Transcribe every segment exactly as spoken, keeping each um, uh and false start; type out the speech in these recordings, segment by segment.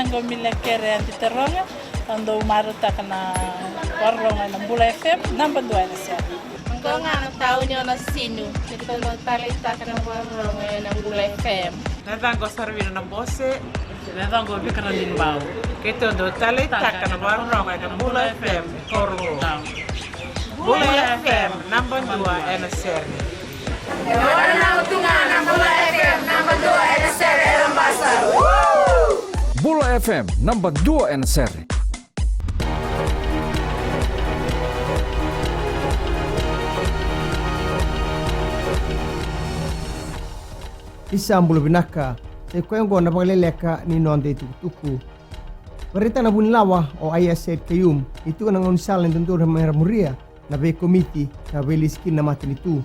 Qo Mila Kere Adi Taroga, au dau marautaka na vakarorogo ena Bula F M, naba dua ena sere. Qo ga na tauni o Nasinu, keitou dau taleitaka na vakarorogo ena Bula F M. Na yacaqu o Saravina Nabose. Na yacaqu o Vikaradini Bau. Keitou dau taleitaka na vakarorogo ena Bula F M, Korugu. Bula F M, naba dua ena sere. E wara na utu ga na Bula F M, naba dua ena sere e Labasa. Bula F M, naba dua ena sere. Ni sa bula vinaka, sa i koya oqo na vakaleleka ni noda itukutuku. Vakaraitaka na vunilawa o Aiyaz Sayed-Khaiyum ni tiko na gaunisala ni dodonu me ra muria na veikomiti ka veilesi kina na matanitu.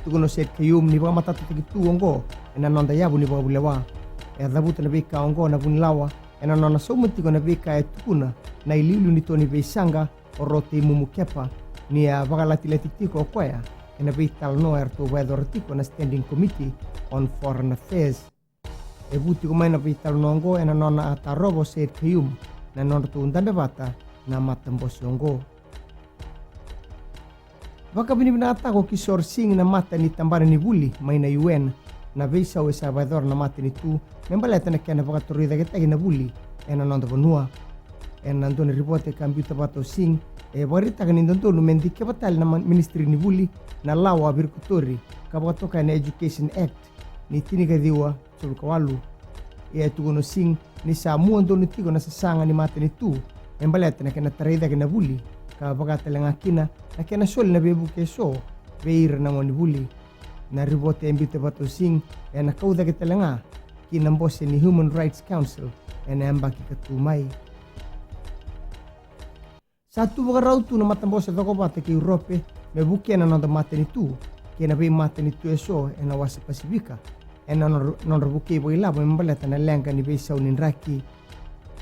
Tukuna o Sayed-Khaiyum ni vakamatatataki tu oqo ena noda yavu ni vakavulewa. E a cavuta na veika oqo na vunilawa ena nona sauma tiko na veika e tukuna na iliuliu ni to ni veisaqa o Rotei Mumu Kepa, ni a vakalatilati tiko o koya ena veitalanoa eratou vakayacora tiko na Standing Committee on Foreign Affairs. E vu tiko mai na veitalanoa oqo ena nona a tarova o Sayed-Khaiyum na nodratou dabe vata na matabose oqo. Vakavinavinakataka o Kishore Singh na mata ni tabana ni vuli mai na U N na veisau e sa vakayacora na matanitu me baleta na kena vakatorocaketaki na vuli ena noda vanua. Ena dua na ripote ka biuta vata o Singh, e vakaraitaka ni dodonu me dikeva tale na ma-, ministry ni vuli na lawa virikotori ka vakatoka ena Education Act ni tinikaciwa tolu ka walu. Ia e tukuna o Singh ni sa mua donu tiko na sasaga ni matanitu me baleta na kena tarai cake na vuli, ka vaka tale ga kina na kena soli na veivuke eso vei ira na gonevuli. Na ripote e biuta vata o Singh ena kau cake tale ga ki na bose ni Human Rights Council ena yabaki ka tu mai. Sa tu vakarau tu na matabose cokovata ki Urope me vukea na noda matanitu kei na veimatanitu eso ena wasa Pasifika ena nodra, nodra vukei vakailavo me baleta na leqa ni veisau ni draki.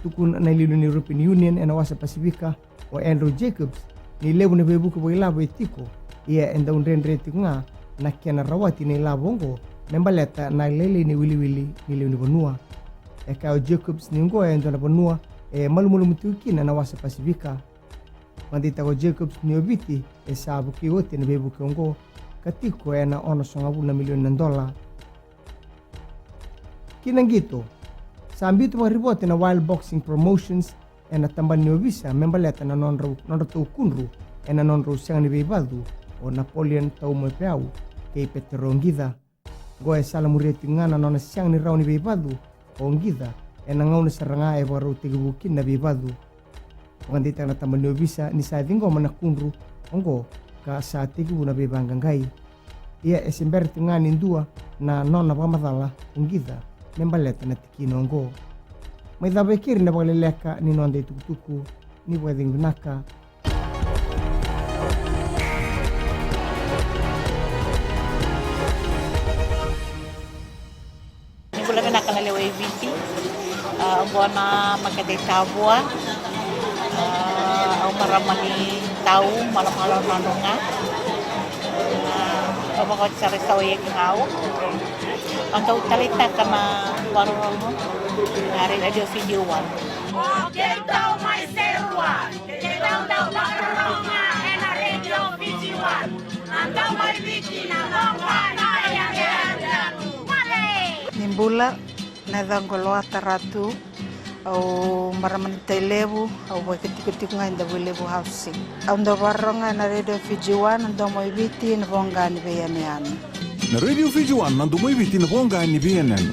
Tukuna na iliuliu ni European Union ena wasa Pasifika o Andrew Jacobs ni levu na veivuke vakailavo e tiko, ia e dau dredre tiko ga na kena rawati na ilavo oqo me baleta na lailai ni wiliwili ni lewe ni vanua. E kaya o Jacobs ni oqo e dua na vanua e malumalumu tiko kina na wasa Pasifika. Vakadeitaka o Jacobs ni o Viti e sa vukei oti ena veivuke oqo ka tiko ena onosagavulu na milioni na dola. Ki na qito, sa biuta vakaripote na Wild Boxing Promotions ena tabana ni ovisa me baleta na nodra, nodratou kudru ena nodrau sega ni veivacu o Napoleon Taumoepeau kei Petero Qica. Oqo e salamuria tiko ga na nona sega ni rawa ni veivacu o Qica ena gauna sara ga e vakarau tekivu kina na veivacu. Vakadeitaka na tabana ni ovisa ni sa ciqoma na kudru oqo ka sa tekivu na veivaqaqai. Ia e se bera tiko ga ni dua na nona vakamacala o Qica me baleta na tikina oqo. Mai cava e keri na vakaleleka ni noda itukutuku, ni vakacegu vinaka. Ni bula vinaka na lewe i Viti. A, oqo na makete i Tavua. A, au marama ni Tau, Malomalo, Nadroga. A, au vakaoti sara i Sauaiaki ga au. Au dau taleitaka na vakarorogo na Radio Fiji One. O keitou mai Serua. Keitou dau vakarorogo ena Radio Fiji One. Na domo i Viti, na voqa ni veiyanuyanu. Ni bula, na yacaqu o Loata Ratu. Au marama ni Tailevu, au vakaitikotiko ga i Davuilevu Housing. Au dau vakarorogo ena Radio Fiji One, na domo i Viti, na voqa ni veiyanuyanu. Na Radio Fiji One, na domo i Viti, na voqa ni veiyanuyanu.